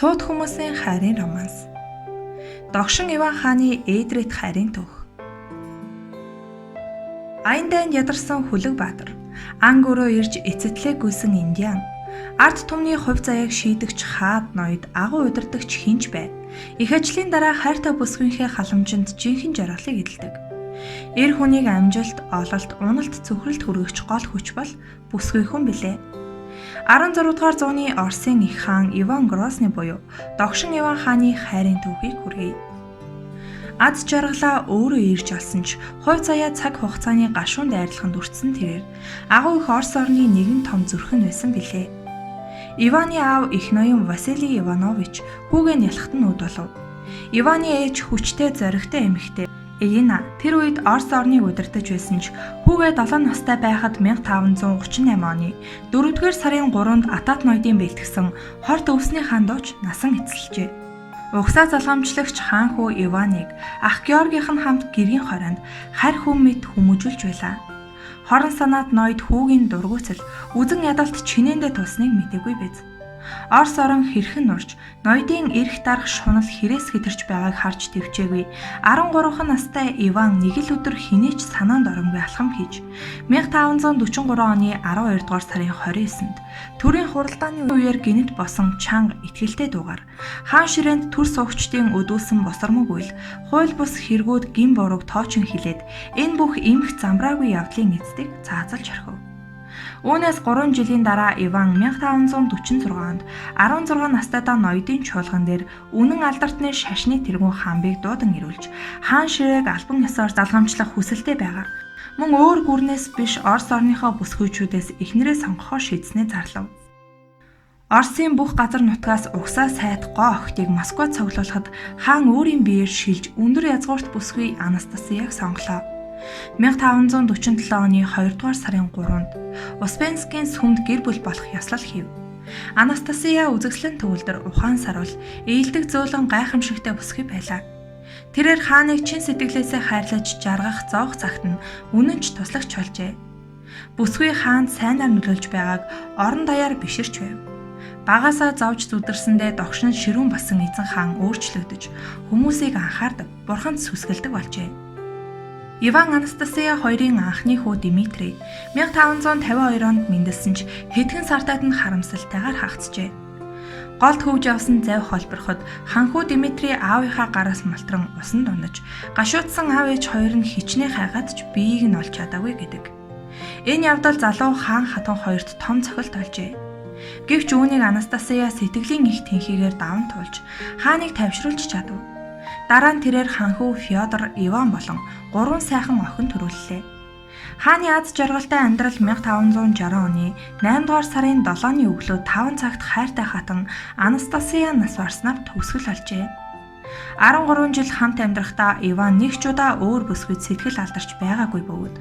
Сууд хүмүүсийн хайрын романс. Догшин Иван хааны Ээдрет хайрын түүх. Аян дайнд ядарсан Хүлэг Баатар, ан гөрөө ирж эцэтлээ гүйсэн Индиан, ард түмний хувь заяаг шийдэгч хаад ноёд агуу удирдагч хинч бай. Их ажлын дараа хайртай бүсгүйнхээ халамжинд жинхэнэ жаргалыг эдэлдэг. Эр хүнийг амжилт, ололт, уналт, цөхрөлт хүргэгч гол хүч бол бүсгүй хүн билээ. 16 дугаар зууны Оросын их хаан Иван Грозны буюу Догшин Иван хааны хайрын түүхийг хүргэе. Аз жаргалаа өөрөө ирж олсон ч хувь заяа цаг хугацааны гашуун дайрлаганд өртсөн тэрээр агуу их Орос орны нэгэн том зүрх нь байсан билээ. Иваны аав их ноён Василий Иванович хүүгээ нь ялахт нь үд болов. Иваны ээж хүчтэй зоригтой эмэгтэй Елена тэр үед Орос орныг удирдах байсан ч хүүгээ 7 настай байхад 1538 оны 4-р сарын 3-нд Атат ноёдын бэлтгэсэн хорт өвсний хаан дууч насан эцэлжээ. Угсаа залгамжлагч хаан хүү Иваныг ах Георгийнх нь хамт гэрийн хорионд харь хүн мэт хүмүүжүүлж байлаа. Хорон санаат ноёд хүүгийн дургуйцал үзэн ядалт чинээндээ тулсныг мдээгүй биз. Орос орон хэрхэн нурж, ноёдын эрх дарах шунал хэрээс хэтэрч байгааг харж тэвчээгүй. 13 настай Иван нэг л өдөр хинээч санаанд оромгүй алхам хийж 1543 оны 12 дугаар сарын 29-нд төрийн хуралдааны үеэр гинэт босон чанга итгэлтэй дуугаар хаан ширээнд төр суугчдын өдүүлсэн босормог үйл хууль бус хэрэгүүд гин бурууг тоочин хилээд энэ бүх эмх замбраагүй явдлын эцдийг цаазалж орхив. Үүнээс 3 жилийн дараа Иван 1546 онд 16 настайдаа ноёдын чуулган дээр үнэн алдартны шашны тэргүүн хаанбыг дуудан ирүүлж хаан ширээг албан ёсоор залгамжлах хүсэлтэй байгаа. Мөн өөр гүрнээс биш Орос орныхоо бүсгүйчүүдээс эхнэрээ сонгохоор шийдснээ зарлав. Оросын бүх газар нутгаас угсаа сайт гоо охидыг Москвад цуглуулахад хаан өөрийн биеэр шилж өндөр язгуурт бүсгүй Анастасияг сонглоо. 1547 оны 2 дугаар сарын 3-нд Успенскийн сүмд гэр бүл болох ёслол хийв. Анастасия үзэсгэлэн төгөлдөр ухаан саруул, ээлдэг зөөлөн гайхамшигтай бүсгүй байлаа. Тэрээр хааныг чин сэтгэлээсээ хайрлаж жаргах зовх цагт нь үнэн ч туслагч болжээ. Бүсгүй хаанд сайнаар нөлөөлж байгааг орон даяар биширч байв. Багасаа зовж зүдэрсэндээ догшин ширүүн болсон эзэн хаан өөрчлөгдөж хүмүүсийг анхаардаг, бурханд сүсгэлдэг болжээ. Иван Анастасия хоёрын анхны хүү Дмитрий 1552 онд мэндэлсэн ч хэдхэн сартад нь харамсалтайгаар хагацжээ. Голд хөвж явсан завь холборход ханхүү Дмитрий аавынхаа гараас малтран усан дунаж гашуудсан аав ээж хоёр нь хичнээн хайгаад ч биеийг нь олж чадаагүй гэдэг. Энэ явдал залуу хаан хатан хоёрт том цохилт болжээ. Гэвч үүнийг Анастасия сэтгэлийн их тэнхигээр даван туулж хааныг тайвшруулж чадав. Дараа нь тэрээр ханхүү Фёдор Иван болон 3 сайхан охин төрүүллээ. Хааны аз жаргалтай амьдрал 1560 оны 8 дугаар сарын 7-ны өглөө 5 цагт хайртай хатан Анастасия нас барснаар төгсгөл олжээ. 13 жил хамт амьдрахдаа Иван нэг ч удаа өөр бүсгүйд сэтгэл алдарч байгаагүй бөгөөд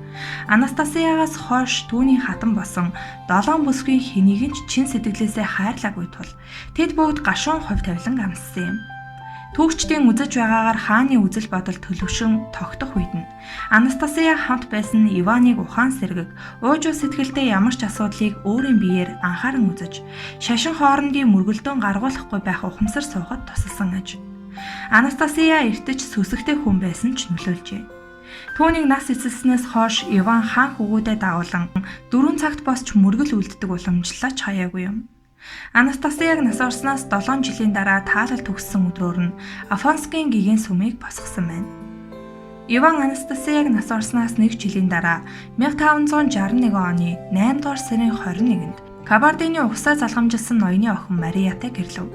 Анастасиягаас хойш түүний хатан болсон 7 бүсгүй хэнийг нь ч чин сэтгэлээсээ хайрлаагүй тул тэд бүгд гашуун хувь тавилан амссан юм. Түүхчдийн үзэж байгаагаар хааны үзэл бодол төлөвшөн тогтох үед нь Анастасия хамт байсан нь Иваныг ухаан сэргэг, уужуу сэтгэлтэй ямар ч асуудлыг өөрийн биеэр анхааран үзэж, шашин хоорондын мөргөлдөөн гаргуулахгүй байх ухамсар суухад тусалсан аж. Анастасия эртэж сүсэгтэй хүн байсан ч нөлөөлжээ. Түүнийг нас эцэлснээс хойш Иван хаан хүүгүүдээ дагуулan 4 цагт босч мөргөл үлддэг уламжлалаа ч хаяагүй юм. Анастасияг нас орсноос 7 жилийн дараа таалал төгссөн өдрөөр нь Афонскийн гэгээн сүмийг босгосон байна. Иван Анастасияг нас орсноос 1 жилийн дараа 1561 оны 8 дугаар сарын 21-нд Кабардины угсаа залгамжилсан ноёны охин Мариятай гэрлэв.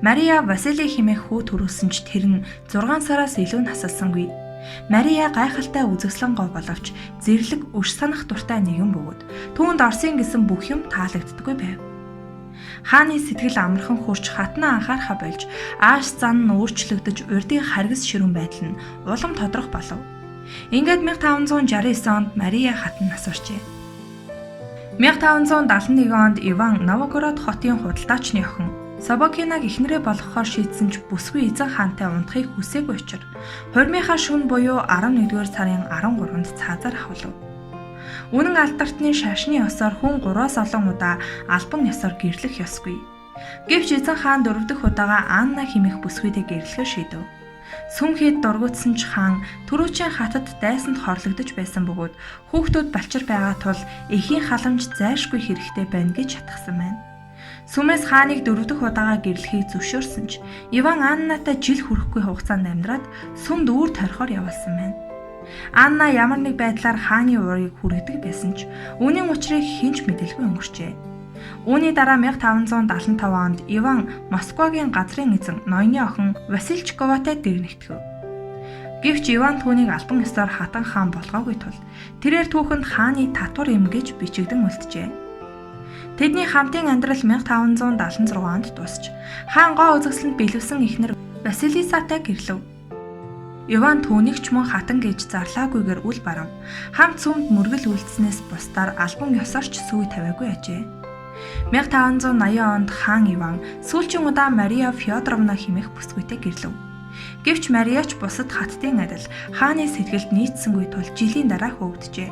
Мария Василий хэмээх хүү төрүүлсэн ч тэр нь 6 сараас илүү насалсангүй. Мария гайхалтай үзэсгэлэн гов боловч зэрлэг өш санах дуртай нэгэн бөгөөд түүнд Оросын гэсэн бүх юм таалагддаггүй байв. Хааны сэтгэл амархан хурч хатнаа анхаарахаа болж ааш зан нь өөрчлөгдөж урдын харгас ширүүн байдал нь улам тодрох болов. Ингээд 1569 онд Мария хатан нас барчээ. 1571 онд Иван Новгород хотын худалдаачны охин Собокинаг эхнэрээ болгохоор шийдсэн ч бүсгүй эзэн хаантай унтахыг хүсээгүй учир хурмынхаа шөнө буюу 11-р сарын 13-нд цаазаар ахвалав. Үнэн алдартны шашны ёсоор хүн 3-аас олон удаа албан ёсоор гэрлэх ёсгүй. Гэвч эзэн хаан 4 дахь удаага Анна хэмээх бүсгүйтэй гэрлэхээр шийдэв. Сүм хэд дургуутсан ч хаан түрүүчийн хатад дайсанд хорлогдож байсан бөгөөд хүүхдүүд балчир байгаа тул эхийн халамж зайлшгүй хэрэгтэй байна гэж шатгасан байна. Сүмээс хааныг 4 дахь удаага гэрлэхийг зөвшөөрсөн ч Иван Аннатай жил хүрэхгүй хугацаанд амьдраад сүмд үүр тойрохоор явуулсан байна. Анна ямар нэг байдлаар хааны уурыг хүргэдэг байсан ч үүний учрыг хэн ч мэдэлгүй өнгөрчээ. Үүний дараа 1575 онд Иван Москвагийн газрын эзэн ноёны охин Васильчковатай дэрнэгтгэв. Гэвч Иван түүнийг албан ёсоор хатан хаан болгоогүй тул тэрээр түүхэнд хааны татвар юм гэж бичигдэн үлджээ. Тэдний хамтын амьдрал 1576 онд дуусч хаан гоо үзэсгэлэнд бэлэвсэн эхнэр Василисатай гэрлэв. Иван түүнийг ч мөн хатан гэж зарлаагүйгээр үл барав. Хамт сүмд мөргөл үлдснээс бусдаар албан ёсоор ч сүй тавиагүй ажээ. 1580 онд хаан Иван сүүлчийн удаа Мария Фёдоровна хэмээх бүсгүйтэй гэрлэв. Гэвч Мария ч бусад хаттын адил хааны сэтгэлд нийцсэнгүй тул жилийн дараа хөөгдөжээ.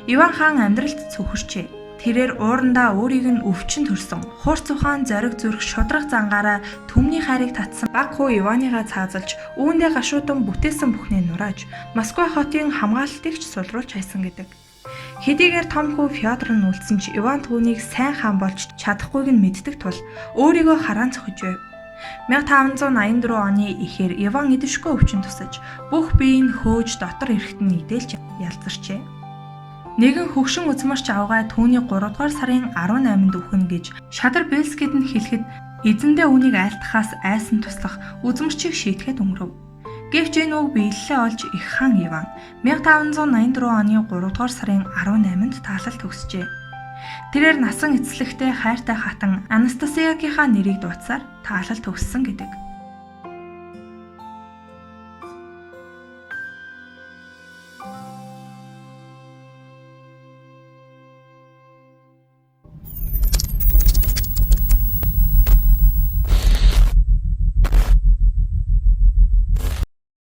Иван хаан амьдралд цөхөрчээ. Тэрээр уурандаа өөрийг нь өвчин төрсөн, хурц ухаан зориг зүрх шудраг зангаараа түмний хайрыг татсан баг хүү Иваныгаа цаазалж, үүндээ гашуудан бүтээсэн бүхнээ нурааж, Москва хотын хамгаалалтыг ч сулруулж хайсан гэдэг. Хэдийгээр том хүү Фёдор нь үлдсэн ч Иван түүнийг сайн хаан болж чадахгүйг нь мэддэг тул өөрийгөө хараан цохиж байв. 1584 оны ихээр Иван идэвшгүй өвчин тусаж, бүх бие нь хөөж дотор эрэхт нь идэлж ялзарчээ. Нэгэн хөгшин үзмэрч авгай түүний 3 дугаар сарын 18-нд үхнэ гэж Шадар Бельскид нь хэлэхэд эзэндээ үүнийг айлтгахаас айсан туслах үзмэрчийг шийтгэхэд өнгөрөв. Гэвч энэ үг биелэлээ олж их хаан Иван 1584 оны 3 дугаар сарын 18-нд таалал төгсжээ. Тэрээр насан эцэслэгтэй хайртай хатан Анастасиагийнхаа нэрийг дуудсаар таалал төгссөн гэдэг.